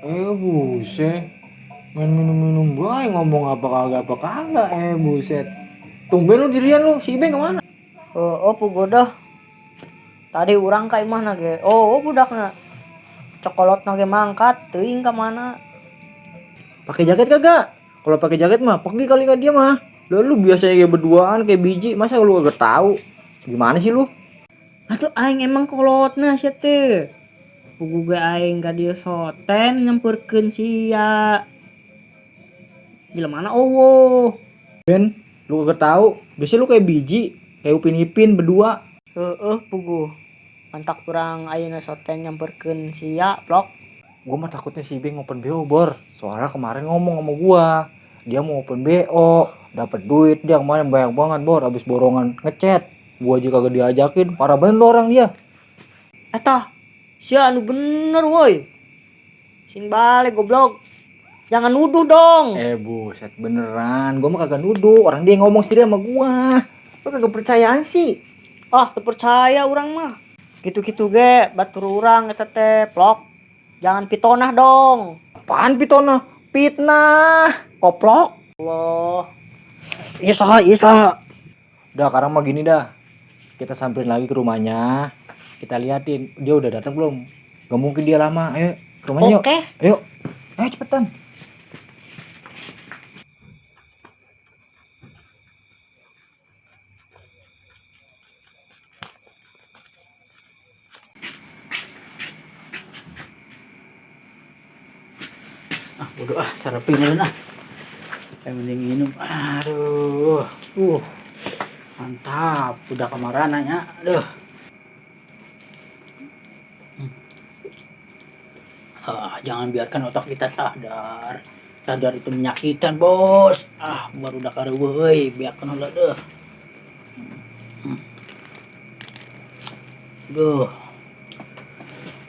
Buset. Main minum-minum bae ngomong apa kagak buset. Tumben lu dirian lu, si Ibeng kemana? Oh, puguh dah. Tadi urang ka imahna ge. Oh, budakna. Cokolotna ge mangkat, teuing ka mana. Pakai jaket kagak? Kalau pakai jaket mah pergi kali kan dia mah. Lah lu biasanya kayak berduaan kayak biji, masa lu kagak tahu? Gimana sih lu? Atuh aing emang kolotna sia teh. Puguh ge aing ka dieu soten nyamperkeun sia. Jelemana eueuh. Ben, lu kagak tahu. Biasanya lu kayak biji, kayak Upin Ipin berdua. Heeh, puguh. Mantak urang ayeuna soten nyamperkeun sia, plok. Gua mah takutnya si Ibeng open BO, Bor. Soalnya kemarin ngomong sama gua, dia mau open BO, dapat duit dia kemarin banyak banget, Bor, habis borongan ngechat. Gua aja kagak diajakin, parah banget lu orang dia. Eta, sia anu bener woi. Sing balik goblok. Jangan nuduh dong. Buset beneran, gua mah kagak nuduh, orang dia ngomong sendiri sama gua. Lu kagak percayaan sih. Ah, teu percaya urang mah. Gitu-gitu ge batur urang eta teh, plok. Jangan pitonah dong. Apaan pitonah? Fitnah. Koplok. Allah. Iya saha, iya saha. Udah, sekarang mah gini dah. Kita samperin lagi ke rumahnya. Kita liatin dia udah datang belum. Gak mungkin dia lama. Ayo ke rumahnya yuk. Oke. Ayo. Ayo cepetan. Ah, bodoh ah, sarapin na ah. Yang mending minum. Aduh. Mantap, udah kemarin nanya. Aduh. Ah, jangan biarkan otak kita sadar. Sadar itu menyakitkan, Bos. Ah, baru udah kareueuh euy, biarkan heula deh. Duh.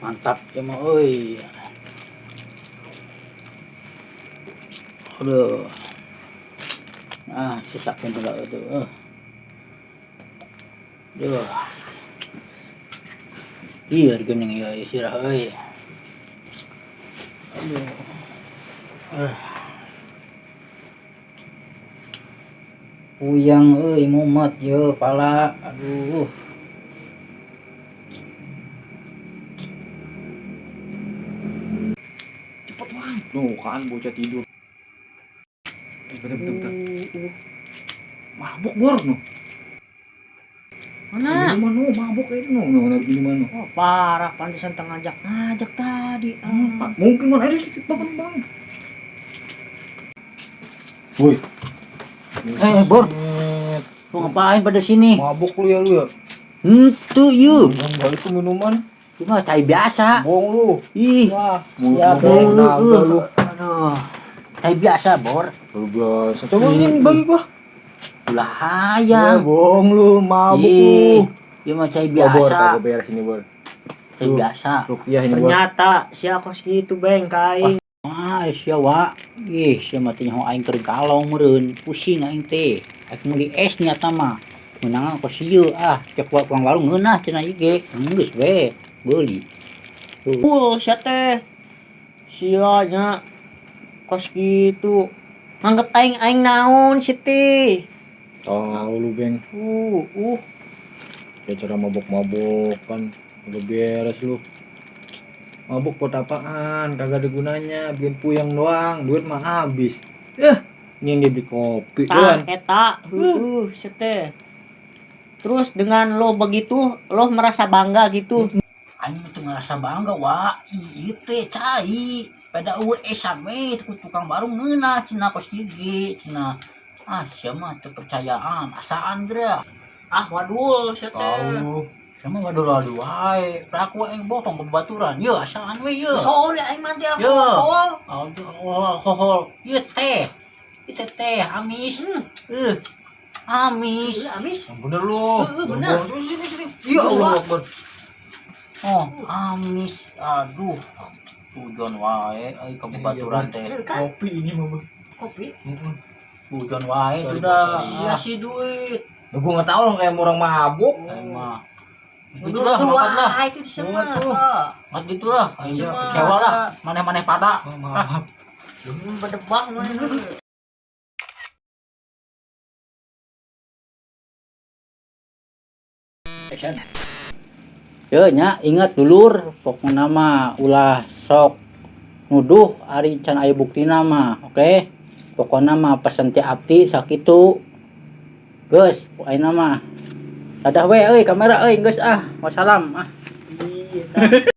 Mantap ya mah euy. Aduh. Ah, sesakin heula itu. Duh. Iya geuning ieu sirah euy. Aduh. Puyang euy mumet ye pala. Aduh. Cepet banget. Tuh kan bocah tidur. Bentar, bentar, bentar. Mabuk Bor noh. Mana? Minuman noh, mabuk kayak itu noh, noh, minuman noh. Oh, parah, pantesan tengah ngajak tadi. Pak, mungkin mana ada bangun, bangun. Woi. Bor. Lu ngapain pada sini? Mabuk lu ya lu ya? Entu yuk. Enggak itu minuman. Cuma cai biasa. Bohong lu. Ih. Wah, mulut ya, lu bohong naga lu. Aduh. Cai biasa, Bor. Lu biasa. Coba ini bagi gua. Ulah hayang. Ya, bohong lu, mabuk lu. Ieu mah cai Gua, Bor, biasa. kagak beres ini, Bor. Cai biasa. Rupiah ini, Bor. Ternyata sia kos kitu beng ka aing. Wah, sia wa. Ih, sia mah teh nyaho aing keur galong meureun. Pusing aing teh. Aing meuli es nyata mah. Meunangan kos ieu ah, cek wa tukang warung ngeunah cenah ieu ge. Geus we, beuli. Tuh. Sia teh. Sia nya kos kitu. Nganggep aing aing naon si teh. Tahu lu, Beng. Ya cara mabok-mabok kan kagak beres lu. Mabuk buat apaan? Kagak ada gunanya, bikin puyeng doang, duit mah habis. Ini yang dia beli kopi Tah, doang. eta, heueuh, si teh. Terus dengan lo begitu, lo merasa bangga gitu. Aing mah teu ngerasa bangga, wa. Ieu teh cai. Pada eueuh esan we tukang warung ngeunah cenah kos ieu ge cenah. Ah, sia mah teu percayaan, asaan geura. Ah, waduh, sia teh. Tahu. Sia mah waduh-waduh wae. Peraku aing bohong ke babaturan. Ye, asaan we ye. Sorry aing mah teh Ye. alkohol. Alkohol. Ye teh. Ieu teh teh amis. Amis. Iya, amis. Yang bener lu. Heeh, bener. Yang bohong. Sini, sini. Ya Allah Akbar. Oh, amis. Aduh. Tujuan wae ai ka babaturan teh. Iya, kan? Kopi ini mah, Bang. Kopi. Heeh. Tujuan wae Sorry, sudah. sorry. Iya sih duit. Nah, gua nggak tahu orang kayak orang mabuk. Aing mah Gitu lah, mangkat lah. Wah, itu semua. Tuh. Mangkat gitu lah. Aing Iya. kecewa lah. Maneh-maneh pada. Maaf. Berdebah mana. Yo nya ingat dulur, pokokna mah ulah sok nuduh ari can aya buktina mah, oke? Pokokna mah pesen ti abdi sakitu. Geus, ayeuna mah. Dadah we euy kamera euy geus ah. Wassalam ah. Iya.